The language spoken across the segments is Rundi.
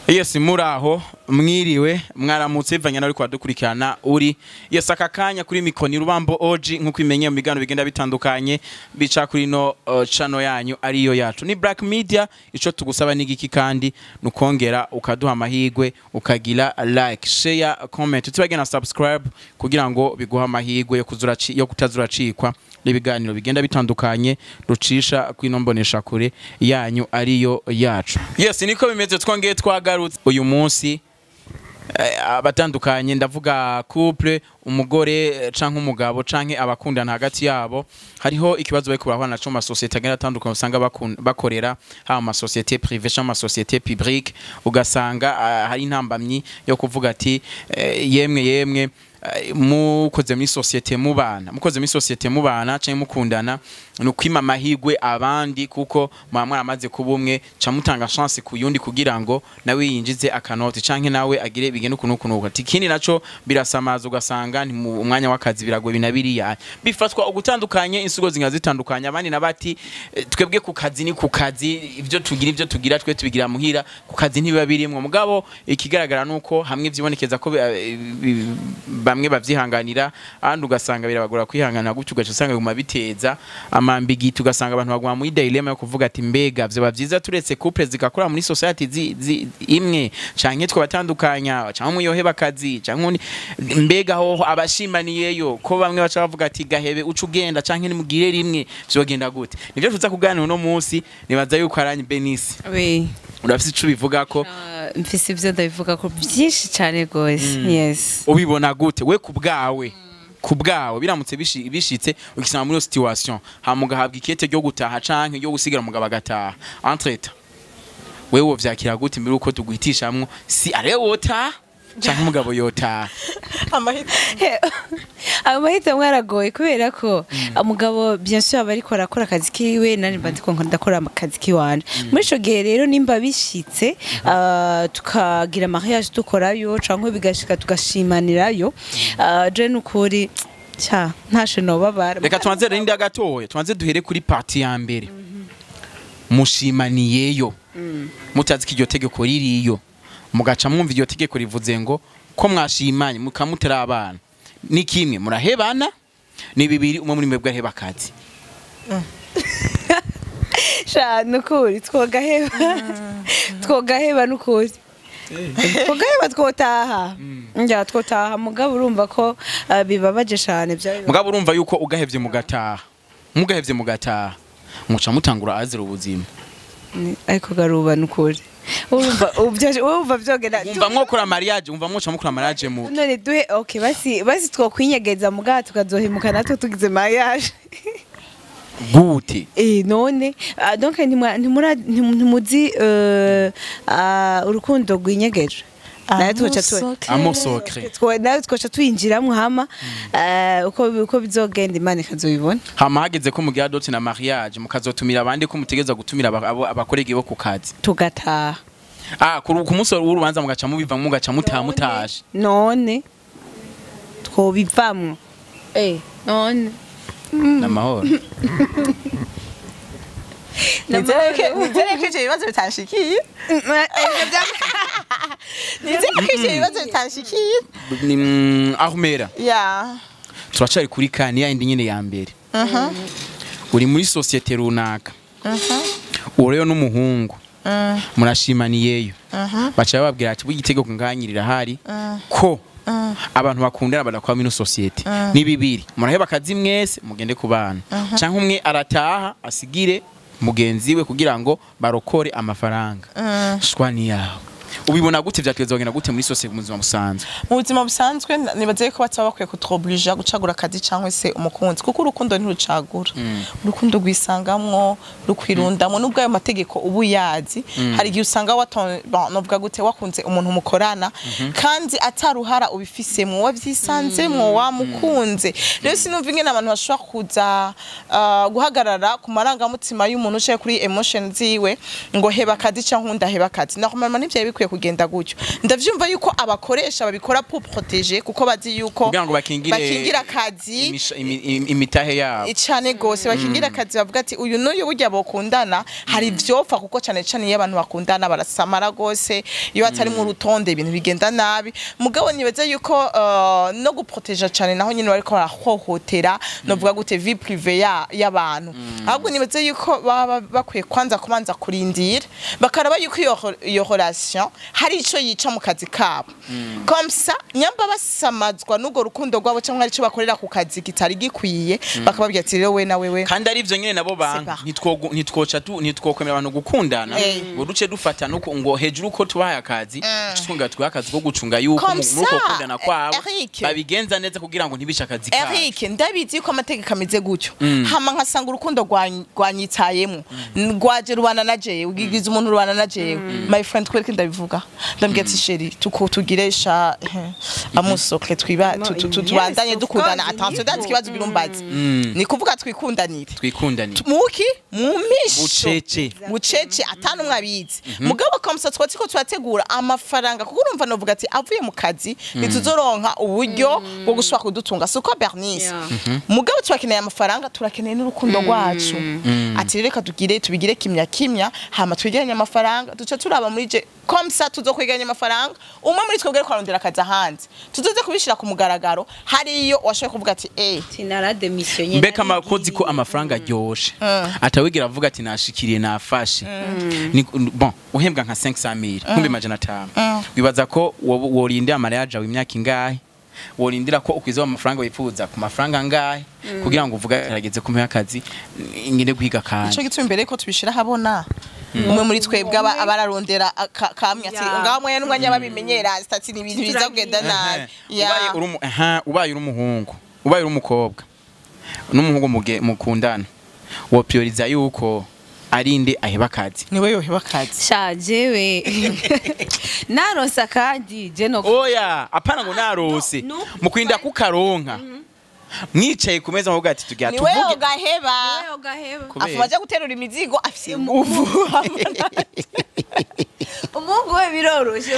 Yes, muraho, mwiriwe, mwaramutse, bivanye nawe ariko dukurikirana uri. Yes, aka kanya kuri mikoni Rubambo OG, nkuko imenye mu bigano bigenda bitandukanye bica kuri no channel yanyu ariyo yacu ni Black Media. Ico tugusaba ni giki kandi nukongera ukaduha amahigwe, ukagira like, share, comment, tubage na subscribe kugira ngo biguha amahigwe yo kuzura yo kutazuracikwa n'ibiganiro bigenda bitandukanye rucisha kw'inombonesha kure yanyu ariyo yacu. Yes, niko bimeze, twongeye twagarutse uyu munsi, abatandukanye, ndavuga couple, umugore canke umugabo canke abakundana hagati yabo, hariho ikibazo bariko barahura naco mu masosiyete agenda atandukanye usanga bakorera, haba mu masosiyete privé canke mu masosiyete publique. Ugasanga hari intambamyi yo kuvuga ati yemwe yemwe, mukoze muri société mubana, mukoze muri société mubana canke mukundana, ni ukwima amahirwe abandi, kuko muba mwaramaze kuba umwe, ca mutanga chance ku yundi kugira ngo nawe yinjize akanoti canke nawe agire bigende ukuntu ukuntu. Ati ikindi naco birasamaza, ugasanga ni mu umwanya w'akazi biragoye binabiriya bifatwa ugutandukanye, insugo zinga zitandukanye. Abandi nabati twebwe ku kazi ni ku kazi, ivyo tugira twe tubigira muhira, ku kazi ntibiba birimwo. Mugabo ikigaragara nuko hamwe vyibonekeza ko bamwe bavyihanganira, ahandi ugasanga birabagora kwihangana gutyo, ugaca usanga biguma biteza amambigiti, ugasanga abantu baguma muri dilemma yo kuvuga ati mbega vyoba vyiza turetse couple zigakora muri society imwe, canke twabatandukanya, canke umuyoheba akazi canke undi? Mbega hoho abashimaniyeyo ko bamwe baca bavuga ati gahebe uca ugenda, canke nimugire rimwe, vyogenda gute? Nivyo tuza kuganira uno munsi. Nibaza yuko aranyi Benisi Oui. urafise ico ubivuga ko? Mfise ivyo ndabivuga ko byinshi cyane gose. Yes. Ubibona gute we ku bwawe biramutse bishitse ukisanga muri iyo situation, hama ugahabwa ikete ryo gutaha canke ryo gusigira umugabo agataha, entre-temps wewe wovyakira gute mbere uko tuguhitishamwo si are wotaha canke umugabo yotaha? Amahitamo aragoye, kubera ko umugabo bien sûr aba ariko arakora akazi kiwe, nanje mba ndiko ndakora akazi kiwanje. Muri ico gihe rero, nimba bishitse tukagira mariage dukorayo, canke bigashika tugashimanirayo, je nukuri ca ntashe nobabara. Reka tubanze rindi gatoya, tubanze duhere kuri partie ya mbere. Mushimaniyeyo mutazi ko iryo tegeko ririyo, mugaca mwumva iryo tegeko rivuze ngo ko mwashimanye mukamutera abana, ni kimwe murahebana, ni bibiri umwe muri mwebwe araheba akazi. Sha, nukuri twogaheba, twogaheba, nukuri twogaheba, twotaha, njya twotaha. Mugabo urumva ko bibabaje cane bya Mugabo urumva yuko ugahevye mugataha, mugahevye mugataha, muca mutangura azira ubuzima. Ariko garuba, nukuri urumva urumva vyogenda. Wumva mwokora mariage, wumva mwoca mukora mariage mu None duhe, okay, basi basi twokwinyegeza, mugabo tukazohemuka natwe tugize mariage. Gute? None donc ntimuzi urukundo rwinyegeje, nayo twoca Amour secret. Nayo twoca twinjiramwo, hama uko bizogenda Imana ikazobibona. Hama hageze ko mugira dot na mariage, mukazotumira abandi, ko mutegeza gutumira abakorege bo ku kazi? Tugataha. Ah, ku munsi w'urubanza mugaca mubiva, mugaca mutaha mutashe? None twobivamwo, none. Namahoro. Nizere ko ivyo bibazo bitanshikiye. Nizere ko ivyo bibazo bitanshikiye. Ni Ahmera. Ya. Turacari kuri kani ya indi nyene ya mbere. Uri muri société runaka, ureyo n'umuhungu murashimaniyeyo, baca bababwira ati burya itegeko nganyirira hari ko abantu bakundana badakora muri société, ni bibiri: muraheba akazi mwese mugende ku bana, canke umwe arataha asigire mugenzi we kugira ngo barokore amafaranga. Choix ni yawe. Ubibona gute? Vyategezwa kugenda gute muri société mu buzima busanzwe? Mu buzima busanzwe, nibaza yuko bataba bakwiye kutwoblija gucagura akazi cyangwa se umukunzi, kuko urukundo ntirucagura. Urukundo rwisangamwo, rukwirundamwo. Nubwo ayo mategeko ubu yazi, hari igihe usanga bon, novuga gute, wakunze umuntu mukorana kandi ataruhara ubifisemwo, wavyisanzemwo wamukunze. Rero sinumva ingene abantu bashobora kuza guhagarara ku marangamutima y'umuntu ucaye kuri emotion ziwe ngo heba akazi cyangwa undi aheba akazi. Normalement ntivyari bikwiye. bikwiye kugenda gutyo. Ndavyumva yuko abakoresha babikora pour protéger, kuko bazi yuko Kugira ngo bakingire bakingira akazi imitahe yabo. Cane gose, bakingira akazi, bavuga ati uyu n'uyu burya bokundana hari ivyopfa, kuko cane cane iyo abantu bakundana barasamara gose, iyo hatari mu rutonde ibintu bigenda nabi. Mugabo nibaze yuko no guproteja cane naho nyine bariko barahohotera, novuga gute, vie privée y'abantu. Ahubwo nibaze yuko baba bakwiye kwanza kubanza kurindira bakaraba yuko iyo relation hari ico yica mu kazi kabo, comme ça nyamba basamazwa n'urwo rukundo rwabo cyangwa hari ico bakorera ku kazi kitari gikwiye, bakababwira ati rero we na wewe. Kandi ari ivyo nyene nabo banka. C'est Ntitwoca tu ntitwokwemera abantu gukundana ngo duce dufata nuko ngo hejuru ko tubahaye akazi, twongera tubahe akazi ko gucunga yuko Comme muri uko ça, gukundana kwabo Eric. babigenza neza kugira ngo ntibice akazi kabo. Eric, ndabizi yuko amategeko ameze gutyo, hama nkasanga urukundo rwanyitayemo, rwaje rubana na jewe, ugigize umuntu rubana na jewe, my friend. Kwereke ndabivuga, ndambwira ati chéri, tuko tugiresha amusokre twiba tubandanye Yes, of dukundana. course, Attention, ndazi ikibazo birumbazi, ni kuvuga twikundanire Twikundanire. Muki mu misho. Bucece. Bucece, atanu mwabizi. Mugabo comme ça twatsi ko turategura amafaranga, kuko urumva novuga ati avuye mu kazi ntituzoronka uburyo bwo gushobora kudutunga, siko Bernice? Yeah. Mugabo turakeneye amafaranga, turakeneye n'urukundo rwacu. Ati rero reka tugire tubigire kimya kimya, hama twegeranye amafaranga, duca turaba muri je, comme ça tuzokwegeranya amafaranga, umwe muri twebwe ariko arondera akazi ahandi, tuzoze kubishira ku mugaragaro hariyo washoboye kuvuga ati eh. Tinara démissionné. Mbega amakozi ko amafaranga aryoshe, atawigira avuga ati nashikiriye nafashe. Ni bon, uhembwa nka 500,000, 500,000, wibaza ko worindira mariage yawe imyaka ingahe? Worindira ko ukwiza amafaranga wifuza ku mafaranga angahe kugira ngo uvuge arageze kumpa akazi ngende kwiga? Kandi Ico gituma imbere ko tubishira habona, umwe muri twebwe aba abararondera kamwe ati ngaho mwe n'umwanya babimenyera stati ni ibintu biza kugenda nabi. Ubaye uri ubaye uri umuhungu, ubaye uri umukobwa n'umuhungu mukundana, wo prioriza yuko arinde aheba akazi? Niwe yoheba akazi. Sha, jewe naronsa kandi je no Oya, apana ngo narose. No, no. Mukwinda kukaronka mwicaye ku meza muvuga ati tugira Niwe tuvuge. ugaheba. Wewe ugaheba. Kubera? Afu baja guterura imizigo afise inguvu. Umuhungu we biroroshe.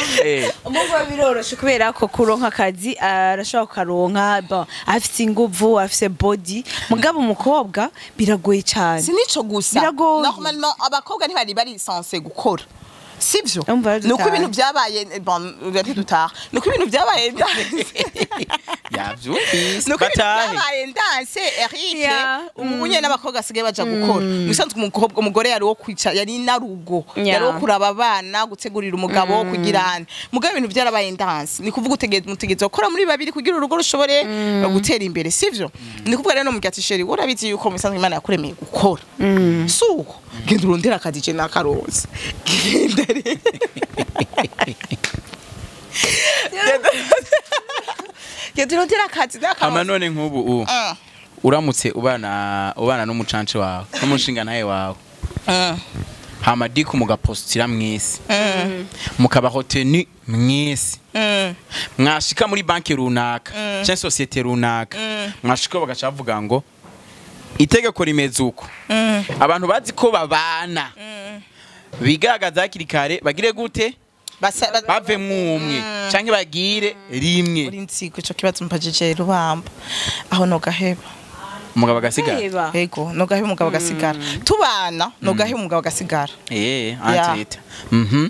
Umuhungu we biroroshe kubera ko kuronka akazi arashobora kukaronka, bon, afise inguvu, afise body. Mugabo umukobwa biragoye cyane. Si nico gusa. Biragoye. Normalement abakobwa ntibari bari censé gukora, sivyo? Umva. Nuko ibintu byabaye, bon, ntidutaha, nuko ibintu byabaye Yavyumvise. Nuko ibintu Batahe. byabaye ndanse, Eric. Ubu nyene n'abakobwa basigaye baja gukora. Musanzwe umukobwa, umugore yari wo kwica, yari narugo, yari wo kuraba abana, gutegurira umugabo, kugirana. Mugabo ibintu byarabaye ndanse, ni kuvuga utegeze mutegeze gukora muri babiri kugira urugo rushobore gutera imbere, sivyo? Ni kuvuga rero no mugira ati chéri, urabizi yuko musanzwe Imana yakuremeye gukora, suko genda urondera akazi, je nakaronse, genda rero. Genda urondera akazi nakaronse. Ama none nk'ubu uramutse ubana n'umucance wawe n'umushinga nawe wawe, hama diku mugapostira mwese, mukabaho tenu mwese, mwashika muri banki runaka cyangwa sosiyete runaka, mwashika bagaca bavuga ngo itegeko rimeze uko, abantu bazi ko babana bigaragaza hakiri kare, bagire gute? Bave mwumwe canke bagire rimwe. Uri nsigo, ico kibazo mpajije rubamba aho nogaheba. Umugabo agasigara. Heba. Ego, nogaheba, umugabo agasigara. Tubana, nogaheba, umugabo agasigara. Antreta. Mhm.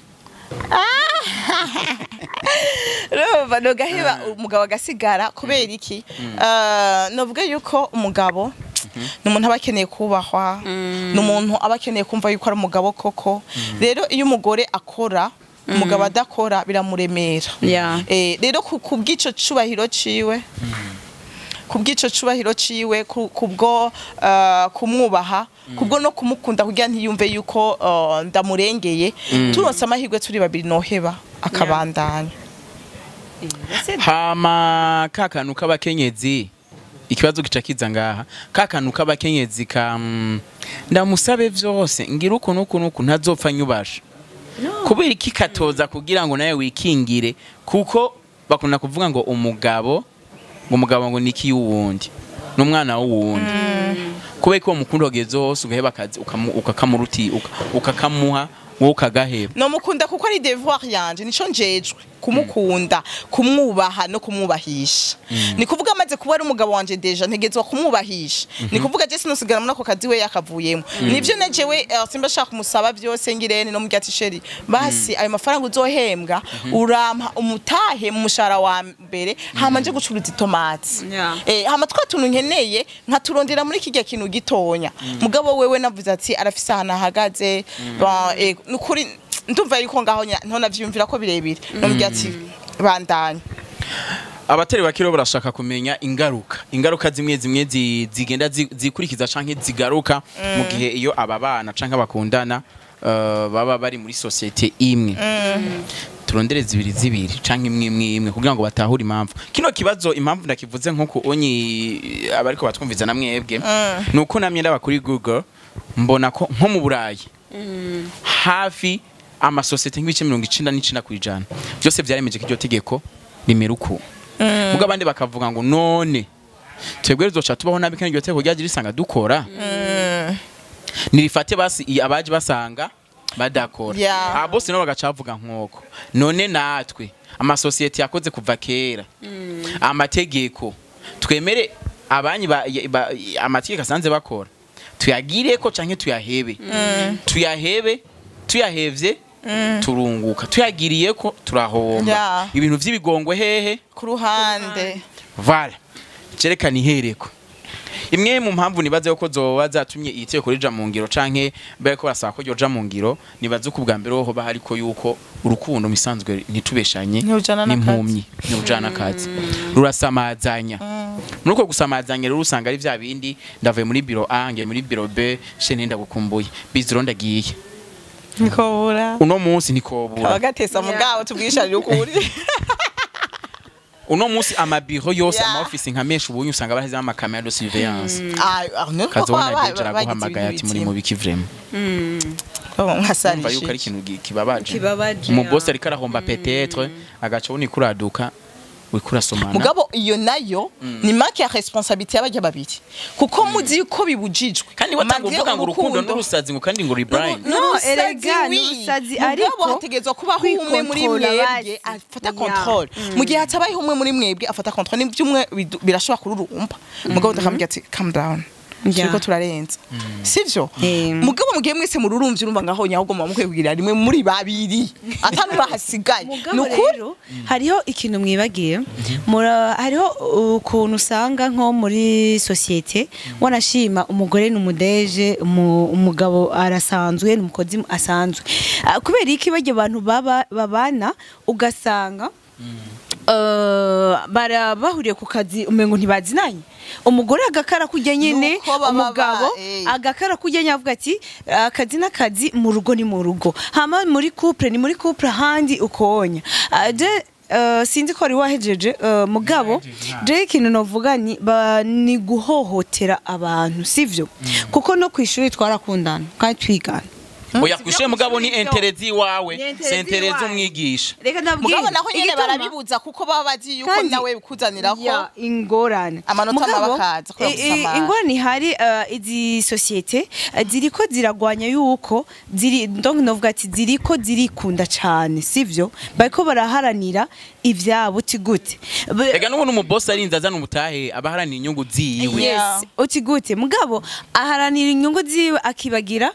Urumva, nogaheba, umugabo agasigara. Kubera iki? Novuga yuko umugabo ni umuntu aba akeneye kubahwa, ni umuntu aba akeneye kumva yuko ari umugabo koko. Rero iyo umugore akora, umugabo adakora, biramuremera. Rero kubw'ico cubahiro ciwe, kubwo kumwubaha, kubwo no kumukunda, kugira ntiyumve yuko ndamurengeye, turonse amahirwe turi babiri, noheba akabandanya. Hama ka kantu k'abakenyezi, ikibazo gica kiza ngaha, ka kantu k'abakenyezi ka ndamusabe vyose, ngira uku n'uku n'uku, ntazopfa nyubasha. Kubera iki katoza kugira ngo nawe wikingire? Kuko bakunda kuvuga ngo umugabo, ngo umugabo ngo niki y'uwundi n'umwana w'uwundi. Kubera ko uwo mukunda wageze hose ugaheba akazi ukakamuruti ukakamuha. Wowe ukagaheba. No mukunda kuko ari devoir yanje, nico njejwe kumukunda, kumwubaha no kumwubahisha. Ni kuvuga amaze kuba ari umugabo wanje, déjà ntegezwa kumwubahisha. Ni kuvuga je sinosigara muri ako kazi we yakavuyemo. Nivyo nejewe simba shaka kumusaba byose ngirene no mubwira ati: "Chéri, basi ayo mafaranga uzohembwa urampa umutahe mu mushahara wa mbere, hama nje gucuruza itomati." Hama twa tuntu nkeneye nkaturondera muri kirya kintu gitonya. Mugabo wewe navuze ati arafise ahantu ahagaze. Bon, nukuri ndumva yuko ngaho ntonavyiyumvira ko birebire, nomubwira ati bandanya. Abatari bakiro barashaka kumenya ingaruka zimwe zimwe zigenda zikurikiza canke zigaruka mu gihe iyo aba bana canke abakundana baba bari muri société imwe. Turondere zibiri zibiri canke imwe imwe imwe kugira ngo batahure impamvu kino kibazo. Impamvu ndakivuze nkuko onyi abariko batwumviza na mwebwe, nuko namye ndaba kuri Google, mbona ko nko mu Burayi hafi amasosiyete nk'ibice 99% byose vyaremeje ko iryo tegeko rimera uku. Mugo abandi bakavuga ngo none twebwe tuzoca tubaho nabi kandi iryo tegeko ryaje risanga dukora, nirifate basi abaje basanga badakora. Abo bose nabo bagaca bavuga nk'uko none natwe amasosiyete yakoze kuva kera amategeko, twemere abanyi amategeko asanze bakora tuyagireko canke tuyahebe. Tuyahebe, tuyahevye turunguka, tuyagiriyeko turahomba. Ibintu vy'ibigongwe hehe? Ku ruhande. Voilà, cerekana ihereko. Imwe mu mpamvu nibaze ko zoba zatumye iyi tegeko rija mu ngiro canke bariko barasaba ko ryoja mu ngiro, nibaze ko ubwa mbere hoba hariko yuko urukundo misanzwe, ntitubeshanye, Ntirujana n'akazi. n'impumyi, ntirujana n'akazi, rurasamazanya. Muri uko gusamazanya rero usanga ari vya bindi: ndavuye muri biro A ngiye muri biro B, chéri ndagukumbuye, biziro ndagiye. Nikobura. Uno munsi ntikobura. Abagatesa mugabo tubwisharira ukuri. Uno munsi amabiro yose, ama office nka menshi ubunye usanga baraheze ama caméra de surveillance. Kazobona déjà araguhamagaye ati: "Muri mu biki vraiment?" Umva yuko ari ikintu kibabaje. Kibabaje, Umubosi ya. ariko arahomba, peut-être agaca ubona ikuraduka uriko urasomana. Mugabo iyo nayo ni manque ya responsabilité y'abajya babiri, kuko muzi yuko bibujijwe. Kandi watanga Malgré uvuga ngo urukundo n'urusazi, ngo kandi ngo rebrand. No, erega, ni urusazi, Mugabo ariko hategerezwa kubaho umwe muri kwikontrola mwebwe basi. afata contrôle. Mu gihe hatabayeho umwe muri mwebwe afata contrôle, n'ibyo umwe birashobora kururumba, mugabo ndakamubwira ati: "Calm down, turiko turarenza, sivyo?" Mugabo mugihe mwese mururumvye, urumva ngaho nyahubwo muba mukwiye kugira rimwe muri babiri atanu bahasigaye. Mugabo Ni ukuri. rero hariho ikintu mwibagiye. Hariho ukuntu usanga nko muri société wanashima umugore ni umu DG, umugabo arasanzwe, ni umukozi asanzwe. Kubera iki barya abantu baba babana ugasanga bahuriye ku kazi umengo ntibazinanye, umugore agakara kujya nyene, Nuko baba umugabo agakara kujya nyene, avuga ati akazi n'akazi, mu rugo ni mu rugo, hama muri couple ni muri couple, ahandi ukonya. Je sinzi ko wari wahejeje, mugabo je ikintu novuga ni ni guhohotera abantu, sivyo? Kuko no kwishuri twarakundana kandi twigana. Oya, kwishure mugabo ni intérêt ziwawe. Ni intérêt C'est intérêt ziwawe. z'umwigisha. Reka ndabwire Mugabo naho nyene igituma- barabibuza, kuko baba bazi yuko Kandi- nawe bikuzanira ko Ya, ingorane. amanota Mugabo, mabi akaza kubera gusamara. Ingorane ihari, izi société ziriko ziragwanya yuko ziri, donc novuga ati ziriko zirikunda cane, sivyo? Bariko baraharanira ivyabo. Uti gute? Ega n'ubu n'umubosi arinze azana umutahe aba aharanira inyungu ziwe. Yes, uti gute? Mugabo aharanira inyungu ziwe akibagira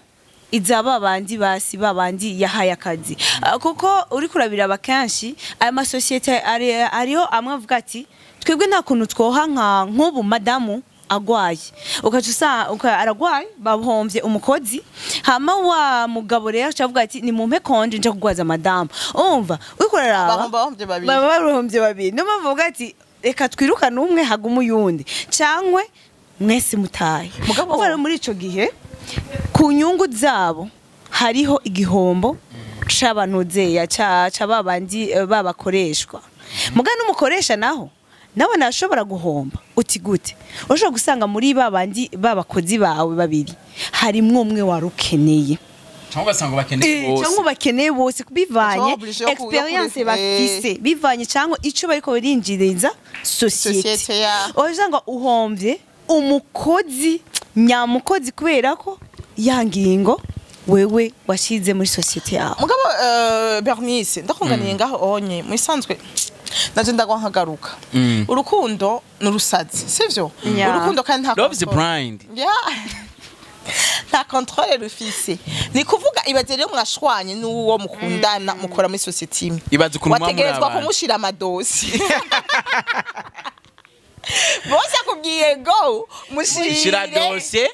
iza babandi basi babandi yahaye akazi. Kuko uri kurabiraba kenshi aya masosiyete ariho amwe avuga ati twebwe nta kuntu twoha nka nk'ubu madamu agwaye, ukaca usanga aragwaye, bahombye umukozi, hama wa mugabo rero aca avuga ati nimumpe congé nje kugwaza madamu. Umva uriko uraraba Bahomba, bahombye babiri. Baba bahombye babiri. Niyo mpamvu bavuga ati reka twirukane umwe hagume uyundi cyangwe mwese mutahe. Ubwo rero muri ico gihe ku nyungu zabo hariho igihombo c'abantuzeya ca babandi babakoreshwa. Muga n'umukoresha naho nawe nashobora guhomba. Uti gute? Ushobora gusanga muri babandi babakozi bawe babiri harimwo umwe wari ukeneye Cyangwa ugasanga bakeneye bose. Cyangwa bakeneye bose bivanye Cyangwa obligé yo expérience bafise, bivanye cyangwa ico bariko barinjiriza société. Société ya. Usanga uhomvye umukozi nyamukozi kubera ko ya ngingo Wewe washize muri société yawe. Mugabo Bernice, ndakunganiye ngaho onye musanzwe naje ndagwa nkagaruka. Urukundo n'urusazi, sivyo? Yeah. Urukundo kandi nta Love is control. blind. Yeah. Nta contrôle rufise. Ni kuvuga, ibaze rero mwashwanye n'uwo mukundana, mukora muri société imwe. Ibaze ukuntu muba muri Wategerezwa abantu. kumushira amadosi bose, akubwiye go mushire. Shira dosiye.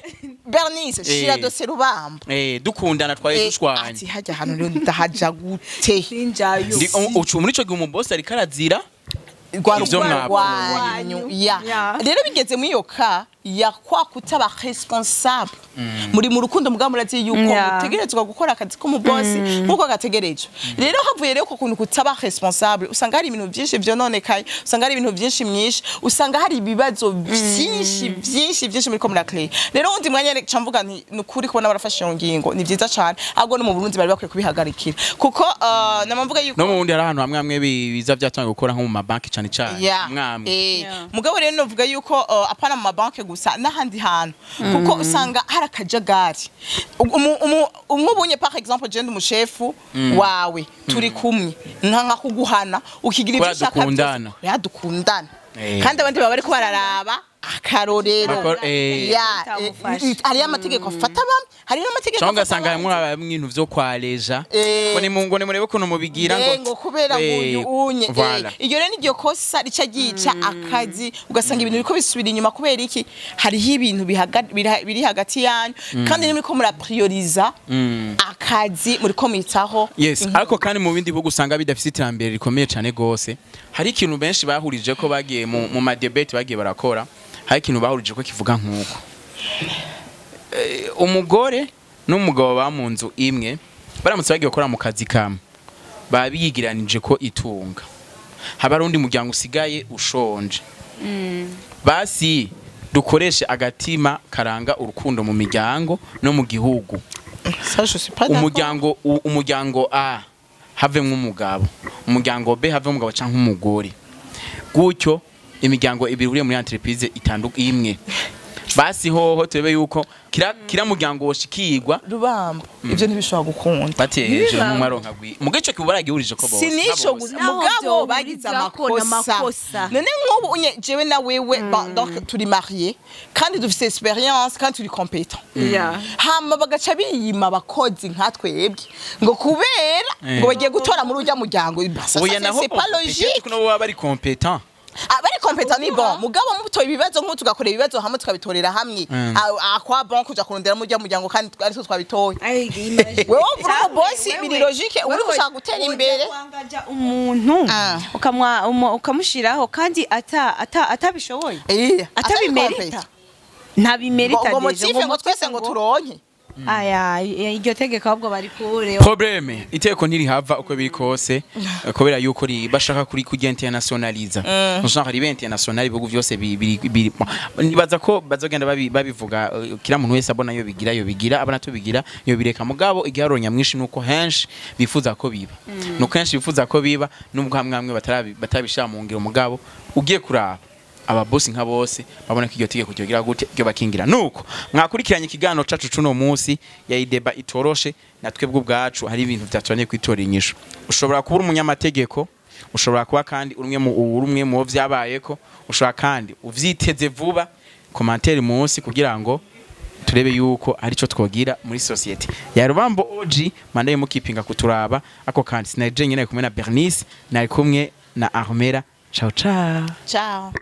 Bernice, shira dosiye Rubamba. Dukundana twari dushwanye. Ati hajya hano rero ndahaja gute? Sinjayo. Muri ico gihe umubosi ariko arazira Rwa ivyo rugo mwapfuye. rwanyu ya. Ya. Rero bigeze muri iyo ka ya kwa kutaba responsable muri mu rukundo, mugabo murazi yuko mutegerezwa gukora akazi k'umubosi nk'uko gategerejwe. Rero havuye rero ku kuntu kutaba responsable, usanga hari ibintu byinshi vyononekaye, usanga hari ibintu byinshi myinshi, usanga hari ibibazo byinshi byinshi byinshi muri ko murakeye. Rero undi mwanya reka mvuga nti ni ukuri, kubona barafashe iyo ngingo ni byiza cane, ahubwo no mu Burundi bari bakwiye kubihagarikira, kuko namamvuga yuko No mu wundi hari ahantu hamwe hamwe biza byatanga gukora, nko mu mabanki cane cane. Yeah. Mwamwe. Mugabo rero novuga yuko apana mu mabanki gusa, n'ahandi hantu, kuko usanga hari akajagari. Nk'ubunye par exemple je ndi umushefu wawe, turi kumwe, nka kuguhana ukigira ibyo Kubera ushaka byose. dukundana. Kubera dukundana. Kandi abandi baba bariko bararaba akarorero. Ya, Bitamufasha. Hariyo amategeko afata bamwe, hariyo n'amategeko Cyangwa afata ugasanga abandi. harimwo habayemwo ibintu vyo kwareja, ngo ni murebe ukuntu mubigira. Ngo kubera Eh, nguyu unye voilà. Iryo rero niryo kosa rica ryica akazi, ugasanga ibintu biriko bisubira inyuma. Kubera iki? Hariho ibintu biri hagati yanyu, kandi nimuriko muraprioriza akazi, muriko mwitaho Yes. inkuru. Ariko kandi mu bindi bihugu usanga bidafite iterambere rikomeye cyane gose, hari ikintu benshi bahurije ko bagiye mu madebate bagiye barakora, hari ikintu bahurije ko kivuga nk'uko umugore n'umugabo baba mu nzu imwe, baramutse bagiye gukora mu kazi kamwe, baba bigiranije ko itunga, haba hari undi muryango usigaye ushonje. Basi dukoreshe agatima karanga urukundo mu miryango no mu gihugu. Ça, je suis pas d'accord. Umuryango A havemwo umugabo, umuryango B havemwo umugabo canke umugore, gutyo imiryango ibiri ihuriye muri entreprise imwe, basi hoho turebe yuko kira muryango woshikirwa. Rubamba, ivyo ntibishobora gukunda. Bateye hejuru n'umwe aronka gwi mu gice kiba baragihurije ko bose Sinico nabo bose. gusa. Naho Mugabo bagize byohurizako amakosa. n'amakosa. None nk'ubu unye jewe na wewe, bon, donc turi marié kandi dufise expérience kandi turi compétent, hama bagaca biyima abakozi nka twebwe ngo kubera ngo bagiye gutora muri urya muryango. Ça, Oya, ça, naho c'est pas logique. kuno baba bari compétent. Ah, bari compétent ni bon, mugabo mutoye ibibazo nk'ubu tugakorera ibibazo hamwe, tukabitorera hamwe. Ah, kwa bon kuja kurondera muri urya muryango kandi aritwe twabitoye? Wewe wumva uri umubosi, biri logique, uri gushaka gutera imbere. Umuntu Ah. ukamushiraho kandi atabishoboye, atabimerita, ntabimerita. Ngo Déjà, motif ngo twese ngo turonke. Aya, iryo tegeko ahubwo barikure. Problème, iteko ntirihava uko biri kose, kubera yuko bashaka kuri kujya internationaliza, genre ribe international, ibihugu byose nibaza ko bazogenda babivuga, kila muntu wese abona yo bigira, yo bigira, abona tubigira yo bireka. Mugabo igiharuro nyamwinshi nuko henshi bifuza ko biba, nuko henshi bifuza ko biba, nubwo hamwe hamwe batarabishira mu ngiro. Mugabo ugiye kuraba ababosi nka bose babona ko iryo tegeko ryogira gute, ryo bakingira. Nuko mwakurikiranye ikiganiro cacu cuno munsi ya ideba itoroshe, na twebwe ubwacu hari ibintu vyaturaniye kwitora inyishu. Ushobora kuba uri umunyamategeko, ushobora kuba kandi uri umwe mu bo vyabayeko, ushobora kandi uvyiteze vuba. Commentaire munsi kugira ngo turebe yuko arico twogira muri société ya Rubambo OG. Mandaye mukipinga kuturaba ako kandi sinari jenyine, nari kumwe na Bernice, nari kumwe na Armera. Ciao ciao. Ciao.